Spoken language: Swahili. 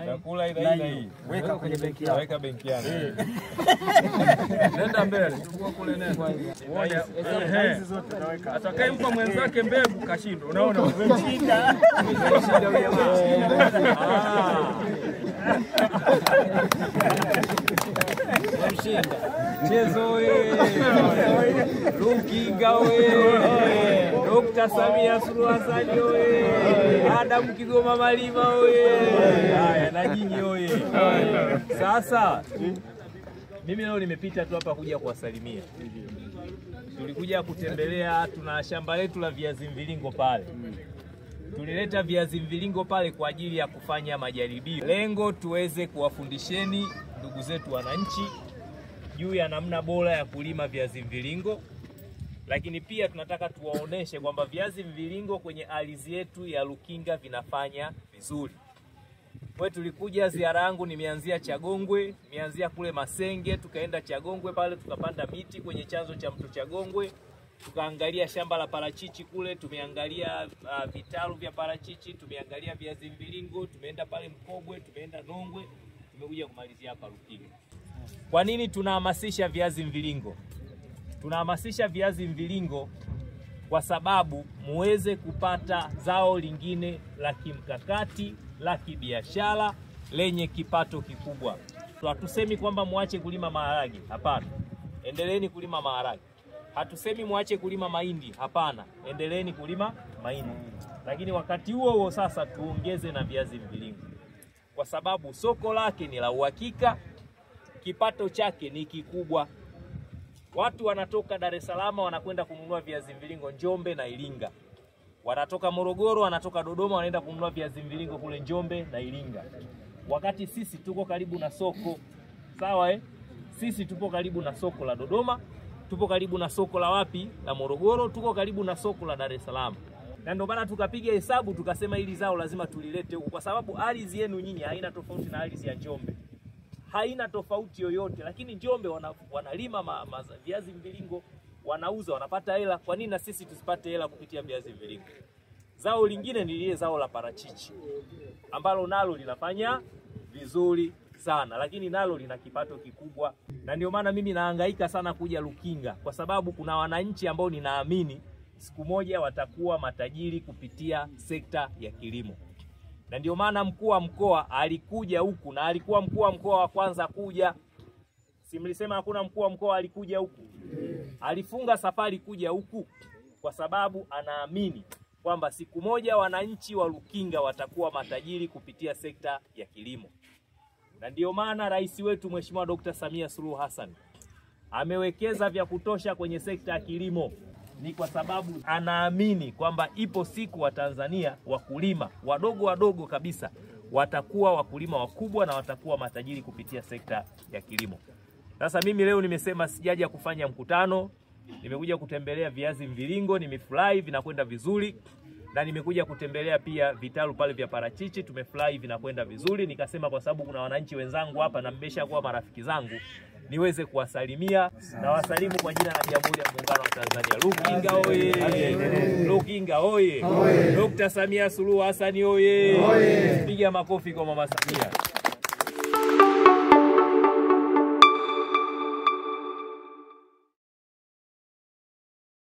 Chakula ila hii. Weka kwenye benki yako. Weka benki yako. Nenda mbele. Chukua kule nenda. Hizi zote naweka. Atakayempa mwenzake mbegu kashindwa. Unaona? Umemshinda. Umemshinda. Chezo oye. Lukinga oye. Dr. Samia Suluhu Hassan oye. Adam Kigoma Malima oye. Haya na nyinyi oye. Sasa mimi leo nimepita tu hapa kuja kuwasalimia. Tulikuja kutembelea, tuna shamba letu la viazi mviringo pale. Tulileta viazi mviringo pale kwa ajili ya kufanya majaribio. Lengo tuweze kuwafundisheni ndugu zetu wananchi juu ya namna bora ya kulima viazi mviringo. Lakini pia tunataka tuwaoneshe kwamba viazi mviringo kwenye ardhi yetu ya Lukinga vinafanya vizuri. Kwa tulikuja, ziara yangu nimeanzia Chagongwe, nimeanzia kule Masenge, tukaenda Chagongwe pale tukapanda miti kwenye chanzo cha mto Chagongwe, tukaangalia shamba la parachichi kule, tumeangalia vitalu vya parachichi, tumeangalia viazi mviringo, tumeenda pale Mkogwe, tumeenda Nongwe, tumekuja kumalizia hapa Lukinga. Kwa nini tunahamasisha viazi mviringo? Tunahamasisha viazi mviringo kwa sababu muweze kupata zao lingine la kimkakati, la kibiashara, lenye kipato kikubwa. Hatusemi kwamba muache kulima maharage, hapana. Endeleeni kulima maharage. Hatusemi muache kulima mahindi, hapana. Endeleeni kulima mahindi. Lakini wakati huo huo sasa tuongeze na viazi mviringo, kwa sababu soko lake ni la uhakika, kipato chake ni kikubwa. Watu wanatoka Dar es Salaam wanakwenda kununua viazi mviringo Njombe na Iringa. Wanatoka Morogoro, wanatoka Dodoma wanaenda kununua viazi mviringo kule Njombe na Iringa. Wakati sisi tuko karibu na soko. Sawa eh? Sisi tupo karibu na soko la Dodoma, tupo karibu na soko la wapi? La Morogoro, tuko karibu na soko la Dar es Salaam. Na ndio maana tukapiga hesabu tukasema hili zao lazima tulilete huku, kwa sababu ardhi yenu nyinyi haina tofauti na ardhi ya Njombe. Haina tofauti yoyote, lakini Njombe wanalima viazi mviringo, wanauza, wanapata hela. Kwa nini na sisi tusipate hela kupitia viazi mviringo? Zao lingine ni lile zao la parachichi ambalo nalo linafanya vizuri sana, lakini nalo lina kipato kikubwa. Na ndio maana mimi nahangaika sana kuja Lukinga, kwa sababu kuna wananchi ambao ninaamini siku moja watakuwa matajiri kupitia sekta ya kilimo. Na ndio maana mkuu wa mkoa alikuja huku, na alikuwa mkuu wa mkoa wa kwanza kuja. Si mlisema hakuna mkuu wa mkoa alikuja huku? Alifunga safari kuja huku kwa sababu anaamini kwamba siku moja wananchi wa Lukinga watakuwa matajiri kupitia sekta ya kilimo. Na ndio maana rais wetu Mheshimiwa Dr. Samia Suluhu Hassan amewekeza vya kutosha kwenye sekta ya kilimo. Ni kwa sababu anaamini kwamba ipo siku wa Tanzania wakulima wadogo wadogo kabisa watakuwa wakulima wakubwa na watakuwa matajiri kupitia sekta ya kilimo. Sasa mimi leo nimesema sijaja kufanya mkutano, nimekuja kutembelea viazi mviringo, nimefurahi vinakwenda vizuri, na nimekuja kutembelea pia vitalu pale vya parachichi, tumefurahi vinakwenda vizuri. Nikasema kwa sababu kuna wananchi wenzangu hapa na mmeshakuwa marafiki zangu, niweze kuwasalimia na wasalimu kwa jina la Jamhuri ya Muungano wa Tanzania. Lukinga oye! Lukinga oye! Dr. Samia Suluhu Hassan oye! Piga makofi kwa Mama Samia.